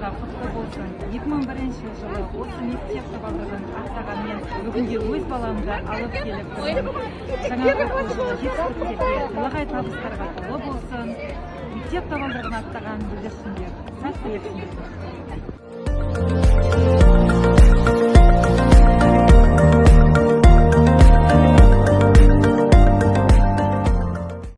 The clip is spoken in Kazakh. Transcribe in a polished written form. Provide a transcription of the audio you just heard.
Жылыңызға құтты болсын! 2001 жылы осы мектеп табалдырығын аттағанмен, бүгінде өз баламды алып келіп тұрмын. Жаңа оқу жылы жетістіктерге, толағай табыстарға толы болсын! Мектеп табалдырығын аттаған бүлдіршіндер, сәттілік сіздерге!